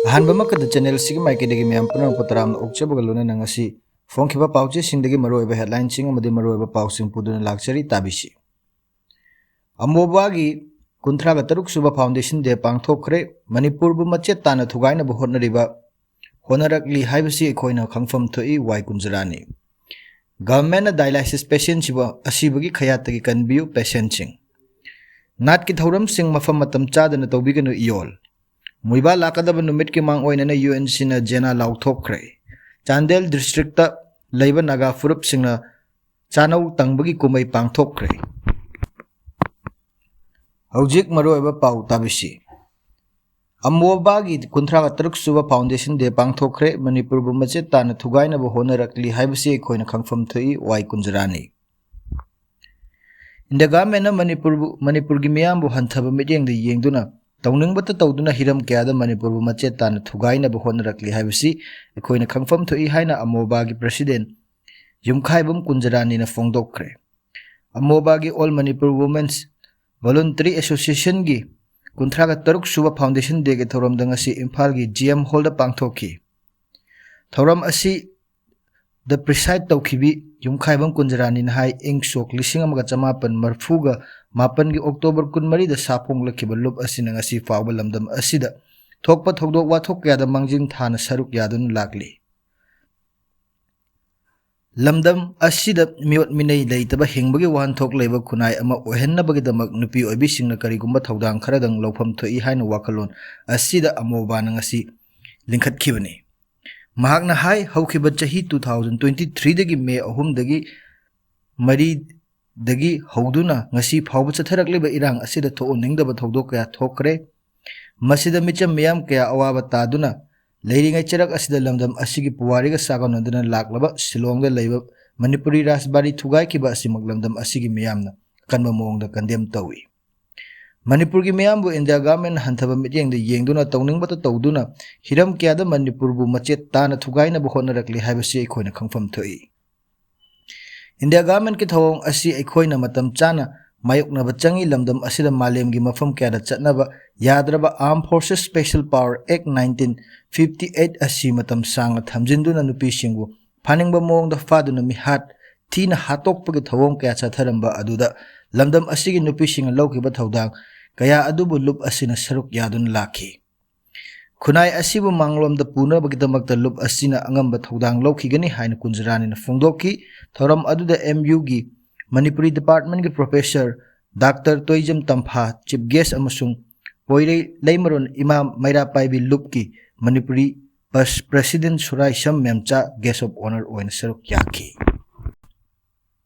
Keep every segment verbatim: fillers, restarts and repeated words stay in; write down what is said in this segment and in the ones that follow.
ꯑꯍꯥꯟꯕꯃꯛꯇꯗ ꯆꯦꯅꯦꯜꯁꯤꯒꯤ ꯃꯥꯏꯀꯩꯗꯒꯤ ꯃꯌꯥꯝ ꯄꯨꯝꯅꯃꯛꯄꯨ ꯇꯔꯥꯝꯅ ꯑꯣꯛꯆꯕꯒ ꯂꯣꯏꯅꯅ ꯉꯁꯤ ꯐꯣꯡꯈꯤꯕ ꯄꯥꯎꯆꯦꯁꯤꯡꯗꯒꯤ ꯃꯔꯨꯑꯣꯏꯕ ꯍꯦꯗꯂꯥꯏꯟꯁꯤꯡ ꯑꯃꯗꯤ ꯃꯔꯨꯑꯣꯏꯕ ꯄꯥꯎꯁꯤꯡ ꯄꯨꯗꯨꯅ ꯂꯥꯛꯆꯔꯤ, ꯇꯥꯕꯤꯁꯤ꯫ ꯑꯃꯣꯕꯥꯒꯤ ꯀꯨꯟꯊ꯭ꯔꯥꯒ ꯇꯔꯨꯛ ꯁꯨꯕ ꯐꯥꯎꯟꯗꯦꯁꯟ ꯗꯦ ꯄꯥꯡꯊꯣꯛꯈ꯭ꯔꯦ꯫ ꯃꯅꯤꯄꯨꯔꯕꯨ ꯃꯆꯦꯠ ꯇꯥꯅ ꯊꯨꯒꯥꯏꯅꯕ ꯍꯣꯠꯅꯔꯤꯕ, ꯍꯣꯠꯅꯔꯛꯂꯤ ꯍꯥꯏꯕꯁꯤ ꯑꯩꯈꯣꯏꯅ ꯈꯪꯐꯝ ꯊꯣꯛꯏ, ꯋꯥꯏ ꯀꯨꯟꯖꯔꯥꯅꯤ꯫ ꯒꯚꯔꯟꯃꯦꯟꯅ ꯗꯥꯏꯂꯥꯏꯁꯤꯁ ꯄꯦꯁꯦꯟꯁꯤꯕꯨ ꯑꯁꯤꯕꯒꯤ ꯈꯌꯥꯠꯇꯒꯤ ꯀꯟꯕꯤꯌꯨ, ꯄꯦꯁꯦꯟꯁꯤꯡ꯫ ꯅꯥꯠꯀꯤ ꯊꯧꯔꯝꯁꯤꯡ ꯃꯐꯝ ꯃꯇꯝ ꯆꯥꯗꯅ ꯇꯧꯕꯤꯒꯅꯨ, ꯏꯌꯣꯜ꯫ ꯃꯨꯏꯕꯥ ꯂꯥꯛꯀꯗꯕ ꯅꯨꯃꯤꯠꯀꯤ ꯃꯥꯡ ꯑꯣꯏꯅꯅ ꯌꯨ ꯑꯦꯟ ꯁꯤꯅ ꯖꯦꯅꯥ ꯂꯥꯎꯊꯣꯛꯈ꯭ꯔꯦ꯫ ꯆꯥꯟꯗꯦꯜ ꯗꯤꯁꯇ꯭ꯔꯤꯛꯇ ꯂꯩꯕ ꯅꯥꯒꯥ ꯐꯨꯔꯨꯞꯁꯤꯡꯅ ꯆꯥꯅꯧ ꯇꯪꯕꯒꯤ ꯀꯨꯝꯍꯩ ꯄꯥꯡꯊꯣꯛꯈ꯭ꯔꯦ꯫ ꯍꯧꯖꯤꯛ ꯃꯔꯨꯑꯣꯏꯕ ꯄꯥꯎ ꯇꯥꯕꯤꯁꯤ꯫ ꯑꯃꯣꯕꯥꯒꯤ ꯀꯨꯟꯊ꯭ꯔꯥꯒ ꯇꯔꯨꯛ ꯁꯨꯕ ꯐꯥꯎꯟꯗꯦꯁꯟ ꯗꯦ ꯄꯥꯡꯊꯣꯛꯈ꯭ꯔꯦ꯫ ꯃꯅꯤꯄꯨꯔꯕꯨ ꯃꯆꯦꯠ ꯇꯥꯅ ꯊꯨꯒꯥꯏꯅꯕ ꯍꯣꯠꯅꯔꯛꯂꯤ ꯍꯥꯏꯕꯁꯤ ꯑꯩꯈꯣꯏꯅ ꯈꯪꯐꯝ ꯊꯣꯛꯏ, ꯋꯥꯏ ꯀꯨꯟꯖꯔꯥꯅꯤ꯫ ꯏꯟꯗꯤꯌꯥ ꯒꯚꯔꯟꯃꯦꯟꯅ ꯃꯅꯤꯄꯨꯔꯕꯨ, ꯃꯅꯤꯄꯨꯔꯒꯤ ꯃꯤꯌꯥꯝꯕꯨ ꯍꯟꯊꯕ ꯃꯤꯠꯌꯦꯡꯗ ꯌꯦꯡꯗꯨꯅ ꯇꯧꯅꯤꯡꯕꯇ ꯇꯧꯗꯨꯅ ꯍꯤꯔꯝ ꯀꯌꯥꯗ ꯃꯅꯤꯄꯨꯔꯕꯨ ꯃꯆꯦꯠ ꯇꯥꯅ ꯊꯨꯒꯥꯏꯅꯕ ꯍꯣꯠꯅꯔꯛꯂꯤ ꯍꯥꯏꯕꯁꯤ ꯑꯩꯈꯣꯏꯅ ꯈꯪꯐꯝ ꯊꯣꯛꯏ ꯍꯥꯏꯅ ꯑꯃꯣꯕꯥꯒꯤ ꯄ꯭ꯔꯁꯤꯗꯦꯟ ꯌꯨꯝꯈꯥꯏꯕꯝ ꯀꯨꯟꯖꯔꯥꯅꯤꯅ ꯐꯣꯡꯗꯣꯛꯈ꯭ꯔꯦ꯫ ꯑꯃꯣꯕꯥꯒꯤ ꯑꯣꯜ ꯃꯅꯤꯄꯨꯔ ꯋꯨꯃꯦꯟꯁ ꯚꯣꯂꯨꯟꯇꯔꯤ ꯑꯦꯁꯣꯁꯤꯌꯦꯁꯟꯒꯤ ꯀꯨꯟꯊ꯭ꯔꯥꯒ ꯇꯔꯨꯛ ꯁꯨꯕ ꯐꯥꯎꯟꯗꯦꯁꯟ ꯗꯦꯒꯤ ꯊꯧꯔꯝꯗ ꯉꯁꯤ ꯏꯝꯐꯥꯜꯒꯤ ꯖꯤ ꯑꯦꯝ ꯍꯣꯜꯗ ꯄꯥꯡꯊꯣꯛꯈꯤ꯫ ꯊꯧꯔꯝ ꯑꯁꯤꯗ ꯄ꯭ꯔꯤꯁꯥꯏꯗ ꯇꯧꯈꯤꯕꯤ ꯌꯨꯝꯈꯥꯏꯕꯝ ꯀꯨꯟꯖꯔꯥꯅꯤꯅ ꯍꯥꯏ, ꯏꯪ ꯁꯣꯛ ꯂꯤꯁꯤꯡ ꯑꯃꯒ ꯆꯃꯥꯄꯟ ꯃꯔꯐꯨꯒ ꯃꯥꯄꯟꯒꯤ ꯑꯣꯛꯇꯣꯕꯔ ꯀꯨꯟꯃꯔꯤꯗ ꯁꯥꯐꯣꯡꯂꯛꯈꯤꯕ ꯂꯨꯞ ꯑꯁꯤꯅ ꯉꯁꯤ ꯐꯥꯎꯕ ꯂꯝꯗꯝ ꯑꯁꯤꯗ ꯊꯣꯛꯄ ꯊꯧꯗꯣꯛ ꯋꯥꯊꯣꯛ ꯀꯌꯥꯗ ꯃꯥꯡꯖꯤꯟ ꯊꯥꯅ ꯁꯔꯨꯛ ꯌꯥꯗꯨꯅ ꯂꯥꯛꯂꯤ꯫ ꯂꯝꯗꯝ ꯑꯁꯤꯗ ꯃꯤꯑꯣꯠ ꯃꯤꯅꯩ ꯂꯩꯇꯕ ꯍꯤꯡꯕꯒꯤ ꯋꯥꯍꯟꯊꯣꯛ ꯂꯩꯕ ꯈꯨꯟꯅꯥꯏ ꯑꯃ ꯑꯣꯏꯍꯟꯅꯕꯒꯤꯗꯃꯛ ꯅꯨꯄꯤ ꯑꯣꯏꯕꯤꯁꯤꯡꯅ ꯀꯔꯤꯒꯨꯝꯕ ꯊꯧꯗꯥꯡ ꯈꯔꯗꯪ ꯂꯧꯐꯝ ꯊꯣꯛꯏ ꯍꯥꯏꯅ ꯋꯥꯈꯜꯂꯣꯟ ꯑꯁꯤꯗ ꯑꯃꯣꯕꯥꯅ ꯉꯁꯤ ꯂꯤꯡꯈꯠꯈꯤꯕꯅꯤ꯫ ꯃꯍꯥꯛꯅ ꯍꯥꯏ, ꯍꯧꯈꯤꯕ ꯆꯍꯤ two thousand twenty threeꯗꯒꯤ ꯃꯦ ꯑꯍꯨꯝꯗꯒꯤ ꯃꯔꯤꯗꯒꯤ ꯍꯧꯗꯨꯅ ꯉꯁꯤ ꯐꯥꯎꯕ ꯆꯠꯊꯔꯛꯂꯤꯕ ꯏꯔꯥꯡ ꯑꯁꯤꯗ ꯊꯣꯛꯍꯟꯅꯤꯡꯗꯕ ꯊꯧꯗꯣꯛ ꯀꯌꯥ ꯊꯣꯛꯈ꯭ꯔꯦ꯫ ꯃꯁꯤꯗ ꯃꯤꯆꯝ ꯃꯤꯌꯥꯝ ꯀꯌꯥ ꯑꯋꯥꯕ ꯇꯥꯗꯨꯅ ꯂꯩꯔꯤꯉꯩ ꯆꯔꯛ ꯑꯁꯤꯗ ꯂꯝꯗꯝ ꯑꯁꯤꯒꯤ ꯄꯨꯋꯥꯔꯤꯒ ꯆꯥꯒꯣꯟꯅꯗꯨꯅ ꯂꯥꯛꯂꯕ ꯁꯤꯂꯣꯡꯗ ꯂꯩꯕ ꯃꯅꯤꯄꯨꯔꯤ ꯔꯥꯖꯕꯥꯔꯤ ꯊꯨꯒꯥꯏꯈꯤꯕ ꯑꯁꯤꯃꯛ ꯂꯝꯗꯝ ꯑꯁꯤꯒꯤ ꯃꯤꯌꯥꯝꯅ ꯑꯀꯟꯕ ꯃꯑꯣꯡꯗ ꯀꯟꯗꯦꯝ ꯇꯧꯏ꯫ ꯃꯅꯤꯄꯨꯔꯒꯤ ꯃꯤꯌꯥꯝꯕꯨ ꯏꯟꯗꯤꯌꯥ ꯒꯚꯔꯟꯃꯦꯟꯅ ꯍꯟꯊꯕ ꯃꯤꯠꯌꯦꯡꯗ ꯌꯦꯡꯗꯨꯅ ꯇꯧꯅꯤꯡꯕꯇ ꯇꯧꯗꯨꯅ ꯍꯤꯔꯝ ꯀꯌꯥꯗ ꯃꯅꯤꯄꯨꯔꯕꯨ ꯃꯆꯦꯠ ꯇꯥꯅ ꯊꯨꯒꯥꯏꯅꯕ ꯍꯣꯠꯅꯔꯛꯂꯤ ꯍꯥꯏꯕꯁꯤ ꯑꯩꯈꯣꯏꯅ ꯈꯪꯐꯝ ꯊꯣꯛꯏ꯫ ꯏꯟꯗꯤꯌꯥ ꯒꯚꯔꯟꯃꯦꯟꯠꯀꯤ ꯊꯧꯑꯣꯡ ꯑꯁꯤ ꯑꯩꯈꯣꯏꯅ ꯃꯇꯝ ꯆꯥꯅ ꯃꯥꯌꯣꯛꯅꯕ ꯆꯪꯏ꯫ ꯂꯝꯗꯝ ꯑꯁꯤꯗ ꯃꯥꯂꯦꯝꯒꯤ ꯃꯐꯝ ꯀꯌꯥꯗ ꯆꯠꯅꯕ ꯌꯥꯗ꯭ꯔꯕ Armed Forces Special Power Act nineteen fifty eight ꯑꯁꯤ ꯃꯇꯝ ꯁꯥꯡꯅ ꯊꯝꯖꯤꯟꯗꯨꯅ ꯅꯨꯄꯤꯁꯤꯡꯕꯨ ꯐꯥꯅꯤꯡꯕ ꯃꯑꯣꯡꯗ ꯐꯥꯗꯨꯅ ꯃꯤꯍꯥꯠ ꯊꯤꯅ ꯍꯥꯠꯇꯣꯛꯄꯒꯤ ꯊꯧꯑꯣꯡ ꯀꯌꯥ ꯆꯠꯊꯔꯝꯕ ꯑꯗꯨꯗ ꯂꯝꯗꯝ ꯑꯁꯤꯒꯤ ꯅꯨꯄꯤꯁꯤꯡꯅ ꯂꯧꯈꯤꯕ ꯊꯧꯗꯥꯡ ꯀꯌꯥ ꯑꯗꯨꯕꯨ ꯂꯨꯞ ꯑꯁꯤꯅ ꯁꯔꯨꯛ ꯌꯥꯗꯨꯅ ꯂꯥꯛꯈꯤ꯫ ꯈꯨꯟꯅꯥꯏ ꯑꯁꯤꯕꯨ ꯃꯥꯡꯂꯣꯝꯗ ꯄꯨꯅꯕꯒꯤꯗꯃꯛꯇ ꯂꯨꯞ ꯑꯁꯤꯅ ꯑꯉꯝꯕ ꯊꯧꯗꯥꯡ ꯂꯧꯈꯤꯒꯅꯤ ꯍꯥꯏꯅ ꯀꯨꯟꯖꯔꯥꯅꯤꯅ ꯐꯣꯡꯗꯣꯛꯈꯤ꯫ ꯊꯧꯔꯝ ꯑꯗꯨꯗ M U ꯒꯤ ꯃꯅꯤꯄꯨꯔꯤ department ꯀꯤ professor Doctor ꯇꯣꯏꯖꯝ ꯇꯝꯐꯥ chief guest ꯑꯃꯁꯨꯡ ꯄꯣꯏꯔꯩ ꯂꯩꯃꯔꯣꯟ ꯏꯃꯥ ꯃꯩꯔꯥ ꯄꯥꯏꯕꯤ ꯂꯨꯞꯀꯤ Manipuri president-, president Suraisam Memcha guest of honour ꯑꯣꯏꯅ ꯁꯔꯨꯛ ꯌꯥꯈꯤ꯫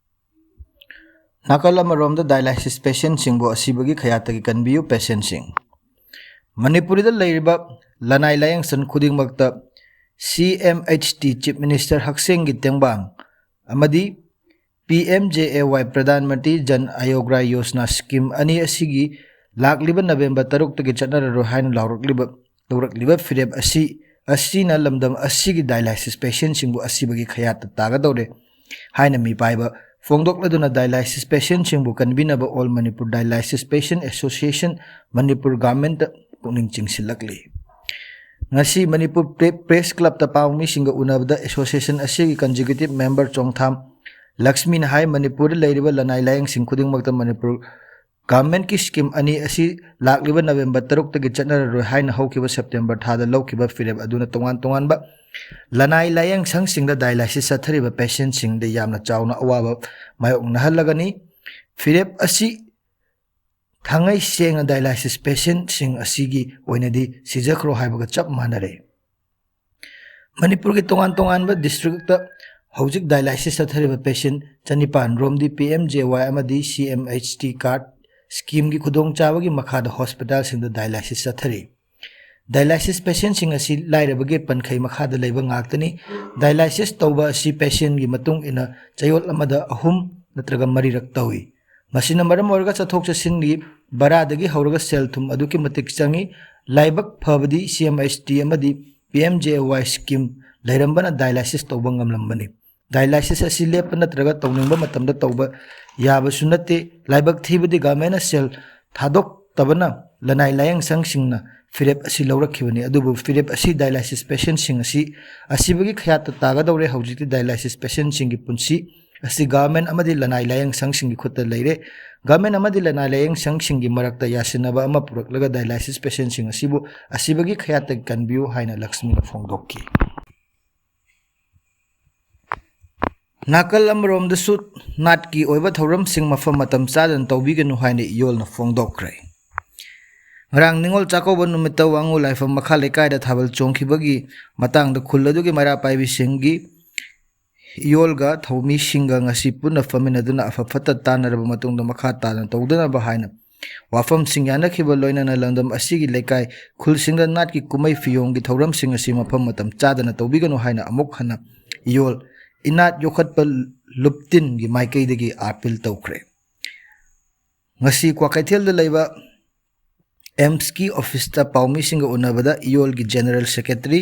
ꯅꯥꯀꯜ ꯑꯃꯔꯣꯝꯗ dialysis patientꯁꯤꯡꯕꯨ ꯑꯁꯤꯕꯒꯤ ꯈꯌꯥꯠꯇꯒꯤ ꯀꯟꯕꯤꯌꯨ patientꯁꯤꯡ꯫ ꯃꯅꯤꯄꯨꯔꯗ ꯂꯩꯔꯤꯕ ꯂꯅꯥꯏ ꯂꯥꯌꯦꯡꯁꯪ ꯈꯨꯗꯤꯡꯃꯛꯇ C M H T Chief Minister ꯍꯛꯁꯦꯜꯒꯤ ꯇꯦꯡꯕꯥꯡ ꯑꯃꯗꯤ P M J A Y Pradhan Mantri Jan Arogya Yojana scheme ꯑꯅꯤ ꯑꯁꯤꯒꯤ ꯂꯥꯛꯂꯤꯕ ꯅꯕꯦꯝꯕꯔ ꯇꯔꯨꯛꯇꯒꯤ ꯆꯠꯅꯔꯔꯣꯏ ꯍꯥꯏꯅ ꯂꯥꯎꯔꯛꯂꯤꯕ, ꯂꯧꯔꯛꯂꯤꯕ ꯐꯤꯔꯦꯞ ꯑꯁꯤ, ꯑꯁꯤꯅ ꯂꯝꯗꯝ ꯑꯁꯤꯒꯤ dialysis patientꯁꯤꯡꯕꯨ ꯑꯁꯤꯕꯒꯤ ꯈꯌꯥꯠꯇ ꯇꯥꯒꯗꯧꯔꯦ ꯍꯥꯏꯅ ꯃꯤꯄꯥꯏꯕ ꯐꯣꯡꯗꯣꯛꯂꯗꯨꯅ dialysis patientꯁꯤꯡꯕꯨ ꯀꯟꯕꯤꯅꯕ All Manipur Dialysis Patient Association Manipur governmentꯇ ꯄꯨꯛꯅꯤꯡ ꯆꯤꯡꯁꯤꯜꯂꯛꯂꯤ꯫ ꯉꯁꯤ ꯃꯅꯤꯄꯨꯔ ꯄ꯭ꯔꯦ-, Press Clubꯇ ꯄꯥꯎꯃꯤꯁꯤꯡꯒ ꯎꯅꯕꯗ association ꯑꯁꯤꯒꯤ consecutive member ꯆꯣꯡꯊꯥꯝ ꯂꯛꯁꯃꯤꯅ ꯍꯥꯏ, ꯃꯅꯤꯄꯨꯔꯗ ꯂꯩꯔꯤꯕ ꯂꯅꯥꯏ ꯂꯥꯌꯦꯡꯁꯤꯡ ꯈꯨꯗꯤꯡꯃꯛꯇ ꯃꯅꯤꯄꯨꯔ governmentꯀꯤ scheme ꯑꯅꯤ ꯑꯁꯤ ꯂꯥꯛꯂꯤꯕ ꯅꯕꯦꯝꯕꯔ ꯇꯔꯨꯛꯇꯒꯤ ꯆꯠꯅꯔꯔꯣꯏ ꯍꯥꯏꯅ ꯍꯧꯈꯤꯕ ꯁꯦꯞꯇꯦꯝꯕꯔ ꯊꯥꯗ ꯂꯧꯈꯤꯕ ꯐꯤꯔꯦꯞ ꯑꯗꯨꯅ ꯇꯣꯉꯥꯟ ꯇꯣꯉꯥꯟꯕ ꯂꯅꯥꯏ ꯂꯥꯌꯦꯡꯁꯪꯁꯤꯡꯗ dialysis ꯆꯠꯊꯔꯤꯕ patientꯁꯤꯡꯗ ꯌꯥꯝꯅ ꯆꯥꯎꯅ ꯑꯋꯥꯕ ꯃꯥꯌꯣꯛꯅꯍꯜꯂꯒꯅꯤ꯫ ꯐꯤꯔꯦꯞ ꯑꯁꯤ ꯊꯥꯡꯉꯩ ꯁꯦꯡꯅ dialysis patientꯁꯤꯡ ꯑꯁꯤꯒꯤ ꯑꯣꯏꯅꯗꯤ ꯁꯤꯖꯈ꯭ꯔꯣ ꯍꯥꯏꯕꯒ ꯆꯞ ꯃꯥꯟꯅꯔꯦ꯫ ꯃꯅꯤꯄꯨꯔꯒꯤ ꯇꯣꯉꯥꯟ ꯇꯣꯉꯥꯟꯕ districtꯇ ꯍꯧꯖꯤꯛ dialysis ꯆꯠꯊꯔꯤꯕ patient ꯆꯅꯤꯄꯥꯟ ꯔꯣꯝꯗꯤ P M J A Y ꯑꯃꯗꯤ C M H T card schemeꯒꯤ ꯈꯨꯗꯣꯡꯆꯥꯕꯒꯤ ꯃꯈꯥꯗ hospitalꯁꯤꯡꯗ dialysis ꯆꯠꯊꯔꯤ꯫ Dialysis patientꯁꯤꯡ ꯑꯁꯤ ꯂꯥꯏꯔꯕꯒꯤ ꯄꯟꯈꯩ ꯃꯈꯥꯗ ꯂꯩꯕ ꯉꯥꯛꯇꯅꯤ꯫ Dialysis ꯇꯧꯕ ꯑꯁꯤ patientꯒꯤ ꯃꯇꯨꯡ ꯏꯟꯅ ꯆꯌꯣꯜ ꯑꯃꯗ ꯑꯍꯨꯝ ꯅꯠꯇ꯭ꯔꯒ ꯃꯔꯤꯔꯛ ꯇꯧꯏ꯫ ꯃꯁꯤꯅ ꯃꯔꯝ ꯑꯣꯏꯔꯒ ꯆꯠꯊꯣꯛ ꯆꯠꯁꯤꯟꯒꯤ ꯚꯔꯥꯗꯒꯤ ꯍꯧꯔꯒ ꯁꯦꯜ ꯊꯨꯝ ꯑꯗꯨꯛꯀꯤ ꯃꯇꯤꯛ ꯆꯪꯏ꯫ ꯂꯥꯏꯕꯛ ꯐꯕꯗꯤ C M H T ꯑꯃꯗꯤ P M J A Y scheme ꯂꯩꯔꯝꯕꯅ dialysis ꯇꯧꯕ ꯉꯝꯂꯝꯕꯅꯤ꯫ Dialysis ꯑꯁꯤ ꯂꯦꯞꯄ ꯅꯠꯇ꯭ꯔꯒ ꯇꯧꯅꯤꯡꯕ ꯃꯇꯝꯗ ꯇꯧꯕ ꯌꯥꯕꯁꯨ ꯅꯠꯇꯦ꯫ ꯂꯥꯏꯕꯛ ꯊꯤꯕꯗꯤ government ꯅ ꯁꯦꯜ ꯊꯥꯗꯣꯛꯇꯕꯅ ꯂꯅꯥꯏ ꯂꯥꯏꯌꯦꯡ ꯁꯪꯁꯤꯡꯅ ꯐꯤꯔꯦꯞ ꯑꯁꯤ ꯂꯧꯔꯛꯈꯤꯕꯅꯤ꯫ ꯑꯗꯨꯕꯨ ꯐꯤꯔꯦꯞ ꯑꯁꯤ dialysis patient ꯁꯤꯡ ꯑꯁꯤ ꯑꯁꯤꯕꯒꯤ ꯈꯌꯥꯠꯇ ꯇꯥꯒꯗꯧꯔꯦ꯫ ꯍꯧꯖꯤꯛꯇꯤ dialysis patient ꯁꯤꯡꯒꯤ ꯄꯨꯟꯁꯤ ꯑꯁꯤ government ꯑꯃꯗꯤ ꯂꯅꯥꯏ ꯂꯥꯏꯌꯦꯡ ꯁꯪꯁꯤꯡꯒꯤ ꯈꯨꯠꯇ ꯂꯩꯔꯦ꯫ Government ꯑꯃꯗꯤ ꯂꯅꯥꯏ ꯂꯥꯏꯌꯦꯡ ꯁꯪꯁꯤꯡꯒꯤ ꯃꯔꯛꯇ ꯌꯥꯁꯤꯟꯅꯕ ꯑꯃ ꯄꯨꯔꯛꯂꯒ dialysis patient ꯁꯤꯡ ꯑꯁꯤꯕꯨ ꯑꯁꯤꯕꯒꯤ ꯈꯌꯥꯠꯇꯒꯤ ꯀꯟꯕꯤꯌꯨ ꯍꯥꯏꯅ ꯂꯛꯁꯃꯤꯅ ꯐꯣꯡꯗꯣꯛꯈꯤ꯫ ꯅꯥꯀꯜ ꯑꯃꯔꯣꯝꯗꯁꯨ ꯅꯥꯠꯀꯤ ꯑꯣꯏꯕ ꯊꯧꯔꯝꯁꯤꯡ ꯃꯐꯝ ꯃꯇꯝ ꯆꯥꯗꯅ ꯇꯧꯕꯤꯒꯅꯨ ꯍꯥꯏꯅ ꯏꯌꯣꯜꯅ ꯐꯣꯡꯗꯣꯛꯈ꯭ꯔꯦ꯫ ꯉꯔꯥꯡ ꯅꯤꯉꯣꯜ ꯆꯥꯛꯀꯧꯕ ꯅꯨꯃꯤꯠꯇ ꯋꯥꯉꯨ ꯂꯥꯏꯐꯝ ꯃꯈꯥ ꯂꯩꯀꯥꯏꯗ ꯊꯥꯕꯜ ꯆꯣꯡꯈꯤꯕꯒꯤ ꯃꯇꯥꯡꯗ ꯈꯨꯜ ꯑꯗꯨꯒꯤ ꯃꯩꯔꯥ ꯄꯥꯏꯕꯤꯁꯤꯡꯒꯤ ꯏꯌꯣꯜꯒ ꯊꯧꯃꯤꯁꯤꯡꯒ ꯉꯁꯤ ꯄꯨꯟꯅ ꯐꯝꯃꯤꯟꯅꯗꯨꯅ ꯑꯐ ꯐꯠꯇ ꯇꯥꯟꯅꯔꯕ ꯃꯇꯨꯡꯗ ꯃꯈꯥ ꯇꯥꯅ ꯇꯧꯗꯅꯕ ꯍꯥꯏꯅ ꯋꯥꯐꯝꯁꯤꯡ ꯌꯥꯅꯈꯤꯕ ꯂꯣꯏꯅꯅ ꯂꯝꯗꯝ ꯑꯁꯤꯒꯤ ꯂꯩꯀꯥꯏ ꯈꯨꯜꯁꯤꯡꯗ ꯅꯥꯠꯀꯤ ꯀꯨꯝꯍꯩ ꯐꯤꯌꯣꯡꯒꯤ ꯊꯧꯔꯝꯁꯤꯡ ꯑꯁꯤ ꯃꯐꯝ ꯃꯇꯝ ꯆꯥꯗꯅ ꯇꯧꯕꯤꯒꯅꯨ ꯍꯥꯏꯅ ꯑꯃꯨꯛ ꯍꯟꯅ ꯏꯌꯣꯜ ꯏꯅꯥꯠ ꯌꯣꯛꯈꯠꯄ ꯂꯨꯞꯇꯤꯟꯒꯤ ꯃꯥꯏꯀꯩꯗꯒꯤ ꯑꯥꯄꯤꯜ ꯇꯧꯈ꯭ꯔꯦ꯫ ꯉꯁꯤ ꯀ꯭ꯋꯥꯀꯩꯊꯦꯜꯗ ꯂꯩꯕ ꯑꯦꯝꯁꯀꯤ ꯑꯣꯐꯤꯁꯇ ꯄꯥꯎꯃꯤꯁꯤꯡꯒ ꯎꯅꯕꯗ ꯏꯌꯣꯜꯒꯤ ꯖꯦꯅꯔꯦꯜ ꯁꯦꯀ꯭ꯔꯦꯇꯔꯤ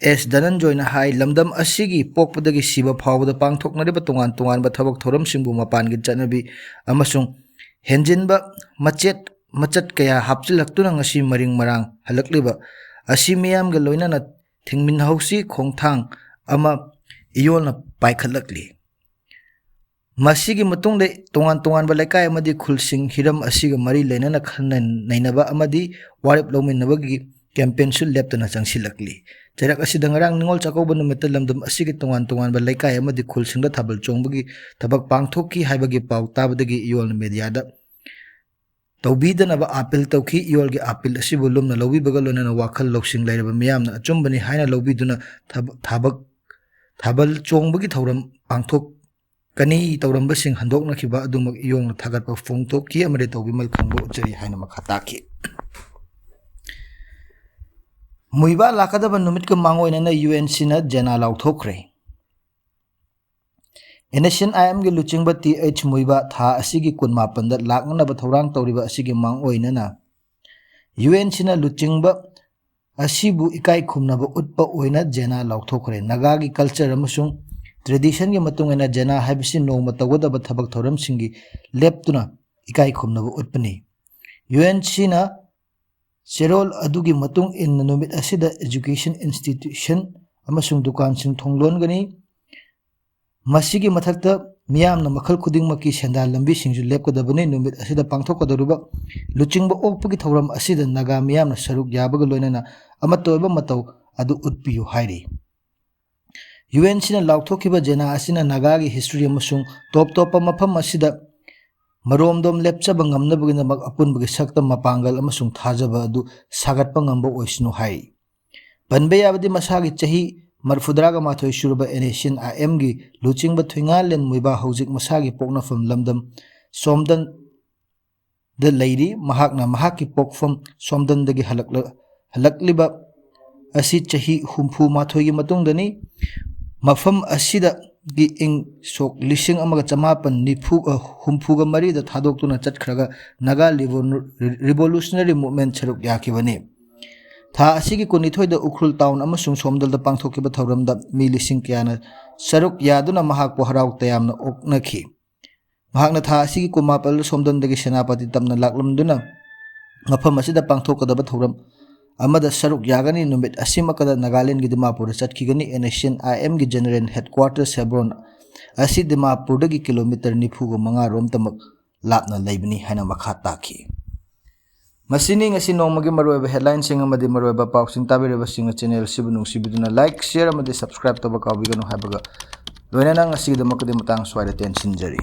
ꯑꯦꯁ ꯙꯅꯟꯖꯣꯏꯅ ꯍꯥꯏ, ꯂꯝꯗꯝ ꯑꯁꯤꯒꯤ ꯄꯣꯛꯄꯗꯒꯤ ꯁꯤꯕ ꯐꯥꯎꯕꯗ ꯄꯥꯡꯊꯣꯛꯅꯔꯤꯕ ꯇꯣꯉꯥꯟ ꯇꯣꯉꯥꯟꯕ ꯊꯕꯛ ꯊꯧꯔꯝꯁꯤꯡꯕꯨ ꯃꯄꯥꯟꯒꯤ ꯆꯠꯅꯕꯤ ꯑꯃꯁꯨꯡ ꯍꯦꯟꯖꯤꯟꯕ ꯃꯆꯦꯠ ꯃꯆꯠ ꯀꯌꯥ ꯍꯥꯞꯆꯤꯜꯂꯛꯇꯨꯅ ꯉꯁꯤ ꯃꯔꯤꯡ ꯃꯔꯥꯡ ꯍꯜꯂꯛꯂꯤꯕ ꯑꯁꯤ ꯃꯤꯌꯥꯝꯒ ꯂꯣꯏꯅꯅ ꯊꯤꯡꯃꯤꯟꯍꯧꯁꯤ ꯈꯣꯡꯊꯥꯡ ꯑꯃ ꯏꯌꯣꯜꯅ ꯄꯥꯏꯈꯠꯂꯛꯂꯤ꯫ ꯃꯁꯤꯒꯤ ꯃꯇꯨꯡꯗ ꯇꯣꯉꯥꯟ ꯇꯣꯉꯥꯟꯕ ꯂꯩꯀꯥꯏ ꯑꯃꯗꯤ ꯈꯨꯜꯁꯤꯡ ꯍꯤꯔꯝ ꯑꯁꯤꯒ ꯃꯔꯤ ꯂꯩꯅꯅ ꯈꯟꯅ ꯅꯩꯅꯕ ꯑꯃꯗꯤ ꯋꯥꯔꯦꯞ ꯂꯧꯃꯤꯟꯅꯕꯒꯤ ꯀꯦꯝꯄꯦꯟꯁꯨ ꯂꯦꯞꯇꯅ ꯆꯪꯁꯤꯜꯂꯛꯂꯤ꯫ ꯆꯩꯔꯛ ꯑꯁꯤꯗ ꯉꯔꯥꯡ ꯅꯤꯉꯣꯜ ꯆꯥꯛꯀꯧꯕ ꯅꯨꯃꯤꯠꯇ ꯂꯝꯗꯝ ꯑꯁꯤꯒꯤ ꯇꯣꯉꯥꯟ ꯇꯣꯉꯥꯟꯕ ꯂꯩꯀꯥꯏ ꯑꯃꯗꯤ ꯈꯨꯜꯁꯤꯡꯗ ꯊꯥꯕꯜ ꯆꯣꯡꯕꯒꯤ ꯊꯕꯛ ꯄꯥꯡꯊꯣꯛꯈꯤ ꯍꯥꯏꯕꯒꯤ ꯄꯥꯎ ꯇꯥꯕꯗꯒꯤ ꯏꯌꯣꯜꯅ ꯃꯦꯗꯤꯌꯥꯗ ꯇꯧꯕꯤꯗꯅꯕ ꯑꯥꯄꯤꯜ ꯇꯧꯈꯤ꯫ ꯏꯌꯣꯜꯒꯤ ꯑꯥꯄꯤꯜ ꯑꯁꯤꯕꯨ ꯂꯨꯝꯅ ꯂꯧꯕꯤꯕꯒ ꯂꯣꯏꯅꯅ ꯋꯥꯈꯜ ꯂꯧꯁꯤꯡ ꯂꯩꯔꯕ ꯃꯤꯌꯥꯝꯅ ꯑꯆꯨꯝꯕꯅꯤ ꯍꯥꯏꯅ ꯂꯧꯕꯤꯗꯨꯅ ꯊꯕ-, ꯊꯥꯕꯛ, ꯊꯥꯕꯜ ꯆꯣꯡꯕꯒꯤ ꯊꯧꯔꯝ ꯄꯥꯡꯊꯣꯛꯀꯅꯤ꯫ ꯇꯧꯔꯝꯕꯁꯤꯡ ꯍꯟꯗꯣꯛꯅꯈꯤꯕ ꯑꯗꯨꯃꯛ ꯏꯌꯣꯡꯅ ꯊꯥꯒꯠꯄ ꯐꯣꯡꯗꯣꯛꯈꯤ ꯑꯃꯗꯤ ꯇꯧꯕꯤꯃꯜ ꯈꯪꯕ ꯎꯠꯆꯔꯤ ꯍꯥꯏꯅ ꯃꯈꯥ ꯇꯥꯈꯤ꯫ ꯃꯨꯏꯕꯥ ꯂꯥꯛꯀꯗꯕ ꯅꯨꯃꯤꯠꯀ ꯃꯥꯡꯑꯣꯏꯅꯅ ꯌꯨ ꯑꯦꯟ ꯁꯤꯅ ꯖꯦꯅꯥ ꯂꯥꯎꯊꯣꯛꯈ꯭ꯔꯦ꯫ ꯑꯦꯟ ꯑꯦꯁ ꯑꯦꯟ ꯑꯥꯏ ꯑꯦꯝꯒꯤ ꯂꯨꯆꯤꯡꯕ ꯇꯤ ꯑꯩꯆ ꯃꯨꯏꯕꯥ ꯊꯥ ꯑꯁꯤꯒꯤ ꯀꯨꯟꯃꯥꯄꯟꯗ ꯂꯥꯛꯅꯅꯕ ꯊꯧꯔꯥꯡ ꯇꯧꯔꯤꯕ ꯑꯁꯤꯒꯤ ꯃꯥꯡꯑꯣꯏꯅꯅ ꯌꯨ ꯑꯦꯟ ꯁꯤꯅ ꯂꯨꯆꯤꯡꯕ ꯑꯁꯤꯕꯨ ꯏꯀꯥꯏ ꯈꯨꯝꯅꯕ ꯎꯠꯄ ꯑꯣꯏꯅ ꯖꯦꯅꯥ ꯂꯥꯎꯊꯣꯛꯈ꯭ꯔꯦ꯫ ꯅꯥꯒꯥꯒꯤ ꯀꯜꯆꯔ ꯑꯃꯁꯨꯡ ꯇ꯭ꯔꯦꯗꯤꯁꯟꯒꯤ ꯃꯇꯨꯡ ꯏꯟꯅ ꯖꯦꯅꯥ ꯍꯥꯏꯕꯁꯤ ꯅꯣꯡꯃ ꯇꯧꯒꯗꯕ ꯊꯕꯛ ꯊꯧꯔꯝꯁꯤꯡꯒꯤ ꯂꯦꯞꯇꯨꯅ ꯏꯀꯥꯏ ꯈꯨꯝꯅꯕ ꯎꯠꯄꯅꯤ꯫ ꯌꯨ ꯑꯦꯟ ꯁꯤꯅ ꯆꯦꯔꯣꯜ ꯑꯗꯨꯒꯤ ꯃꯇꯨꯡ ꯏꯟꯅ ꯅꯨꯃꯤꯠ ꯑꯁꯤꯗ education institution ꯑꯃꯁꯨꯡ ꯗꯨꯀꯥꯟꯁꯤꯡ ꯊꯣꯡ ꯂꯣꯟꯒꯅꯤ꯫ ꯃꯁꯤꯒꯤ ꯃꯊꯛꯇ ꯃꯤꯌꯥꯝꯅ ꯃꯈꯜ ꯈꯨꯗꯤꯡꯃꯛꯀꯤ ꯁꯦꯟꯗꯥꯟ ꯂꯝꯕꯤꯁꯤꯡꯁꯨ ꯂꯦꯞꯀꯗꯕꯅꯤ꯫ ꯅꯨꯃꯤꯠ ꯑꯁꯤꯗ ꯄꯥꯡꯊꯣꯛꯀꯗꯧꯔꯤꯕ ꯂꯨꯆꯤꯡꯕ ꯑꯣꯛꯄꯒꯤ ꯊꯧꯔꯝ ꯑꯁꯤꯗ ꯅꯥꯒꯥ ꯃꯤꯌꯥꯝꯅ ꯁꯔꯨꯛ ꯌꯥꯕꯒ ꯂꯣꯏꯅꯅ ꯑꯃꯠꯇ ꯑꯣꯏꯕ ꯃꯇꯧ ꯑꯗꯨ ꯎꯠꯄꯤꯌꯨ ꯍꯥꯏꯔꯤ꯫ ꯌꯨ ꯑꯦꯟ ꯁꯤꯅ ꯂꯥꯎꯊꯣꯛꯈꯤꯕ ꯖꯦꯅꯥ ꯑꯁꯤꯅ ꯅꯥꯒꯥꯒꯤ ꯍꯤꯁꯇ꯭ꯔꯤ ꯑꯃꯁꯨꯡ ꯇꯣꯞ ꯇꯣꯞꯄ ꯃꯐꯝ ꯑꯁꯤꯗ ꯃꯔꯣꯝꯗꯣꯝ ꯂꯦꯞꯆꯕ ꯉꯝꯅꯕꯒꯤꯗꯃꯛ ꯑꯄꯨꯟꯕꯒꯤ ꯁꯛꯇꯝ, ꯃꯄꯥꯡꯒꯜ ꯑꯃꯁꯨꯡ ꯊꯥꯖꯕ ꯑꯗꯨ ꯁꯥꯒꯠꯄ ꯉꯝꯕ ꯑꯣꯏꯁꯅꯨ ꯍꯥꯏꯔꯤ꯫ ꯄꯟꯕ ꯌꯥꯕꯗꯤ ꯃꯁꯥꯒꯤ ꯆꯍꯤ ꯃꯔꯤꯐꯨꯇꯔꯥꯒ ꯃꯥꯊꯣꯏ ꯁꯨꯔꯕ ꯑꯦꯟ ꯑꯦꯁ ꯁꯤ ꯑꯥꯏ ꯑꯦꯝꯒꯤ ꯂꯨꯆꯤꯡꯕ ꯊꯨꯏꯉꯥꯂꯦꯟ ꯃꯨꯏꯕꯥ ꯍꯧꯖꯤꯛ ꯃꯁꯥꯒꯤ ꯄꯣꯛꯅꯐꯝ ꯂꯝꯗꯝ ꯁꯣꯝꯗꯟꯗ ꯂꯩꯔꯤ꯫ ꯃꯍꯥꯛꯅ ꯃꯍꯥꯛꯀꯤ ꯄꯣꯛꯐꯝ ꯁꯣꯝꯗꯟꯗꯒꯤ ꯍꯜꯂꯛꯂ-, ꯍꯜꯂꯛꯂꯤꯕ ꯑꯁꯤ ꯆꯍꯤ ꯍꯨꯝꯐꯨ ꯃꯥꯊꯣꯏꯒꯤ ꯃꯇꯨꯡꯗꯅꯤ꯫ ꯃꯐꯝ ꯑꯁꯤꯗꯒꯤ ꯏꯪ ꯁꯣꯛ ꯂꯤꯁꯤꯡ ꯑꯃꯒ ꯆꯃꯥꯄꯟ ꯅꯤꯐꯨ, ꯑ, ꯍꯨꯝꯐꯨꯒ ꯃꯔꯤꯗ ꯊꯥꯗꯣꯛꯇꯨꯅ ꯆꯠꯈ꯭ꯔꯒ ꯅꯥꯒꯥ ꯔꯤꯚꯣ-, ꯔꯤꯚꯣꯂꯨꯁꯅꯔꯤ ꯃꯨꯚꯃꯦꯟ ꯁꯔꯨꯛ ꯌꯥꯈꯤꯕꯅꯤ꯫ ꯊꯥ ꯑꯁꯤꯒꯤ ꯀꯨꯟꯅꯤꯊꯣꯏꯗ ꯎꯈ꯭ꯔꯨꯜ ꯇꯥꯎꯟ ꯑꯃꯁꯨꯡ ꯁꯣꯝꯗꯜꯗ ꯄꯥꯡꯊꯣꯛꯈꯤꯕ ꯊꯧꯔꯝꯗ ꯃꯤ ꯂꯤꯁꯤꯡ ꯀꯌꯥꯅ ꯁꯔꯨꯛ ꯌꯥꯗꯨꯅ ꯃꯍꯥꯛꯄꯨ ꯍꯔꯥꯎ ꯇꯌꯥꯝꯅ ꯑꯣꯛꯅꯈꯤ꯫ ꯃꯍꯥꯛꯅ ꯊꯥ ꯑꯁꯤꯒꯤ ꯀꯨꯟꯃꯥꯄꯜꯗ ꯁꯣꯝꯗꯟꯗꯒꯤ ꯁꯦꯅꯥꯄꯇꯤ ꯇꯝꯅ ꯂꯥꯛꯂꯝꯗꯨꯅ ꯃꯐꯝ ꯑꯁꯤꯗ ꯄꯥꯡꯊꯣꯛꯀꯗꯕ ꯊꯧꯔꯝ ꯑꯃꯗ ꯁꯔꯨꯛ ꯌꯥꯒꯅꯤ꯫ ꯅꯨꯃꯤꯠ ꯑꯁꯤꯃꯛꯀꯗ ꯅꯥꯒꯥꯂꯦꯟꯒꯤ ꯗꯤꯃꯥꯄꯨꯔꯗ ꯆꯠꯈꯤꯒꯅꯤ꯫ ꯑꯦꯟ ꯑꯦꯁ ꯁꯤ ꯑꯥꯏ ꯑꯦꯝꯒꯤ ꯖꯦꯅꯔꯦꯜ ꯍꯦꯗꯀ꯭ꯋꯥꯔꯇꯔ ꯁꯦꯕ꯭ꯔꯣꯟ ꯑꯁꯤ ꯗꯤꯃꯥꯄꯨꯔꯗꯒꯤ ꯀꯤꯂꯣꯃꯤꯇꯔ ꯅꯤꯐꯨꯒ ꯃꯉꯥ ꯔꯣꯝꯇꯃꯛ ꯂꯥꯞꯅ ꯂꯩꯕꯅꯤ ꯍꯥꯏꯅ ꯃꯈꯥ ꯇꯥꯈꯤ꯫ ꯃꯁꯤꯅꯤ ꯉꯁꯤ ꯅꯣꯡꯃꯒꯤ ꯃꯔꯨꯑꯣꯏꯕ ꯍꯦꯗꯂꯥꯏꯟꯁꯤꯡ ꯑꯃꯗꯤ ꯃꯔꯨꯑꯣꯏꯕ ꯄꯥꯎꯁꯤꯡ꯫ ꯇꯥꯕꯤꯔꯤꯕꯁꯤꯡꯅ ꯆꯦꯅꯦꯜꯁꯤꯕꯨ ꯅꯨꯡꯁꯤꯕꯤꯗꯨꯅ ꯂꯥꯏꯛ, ꯁꯤꯌꯔ ꯑꯃꯗꯤ ꯁꯕꯁꯀ꯭ꯔꯥꯏꯕ ꯇꯧꯕ ꯀꯥꯎꯕꯤꯒꯅꯨ ꯍꯥꯏꯕꯒ ꯂꯣꯏꯅꯅ ꯉꯁꯤꯒꯤꯗꯃꯛꯇꯗꯤ ꯃꯇꯥꯡ ꯁ꯭ꯋꯥꯏꯗ ꯇꯦꯟꯁꯤꯟꯖꯔꯤ꯫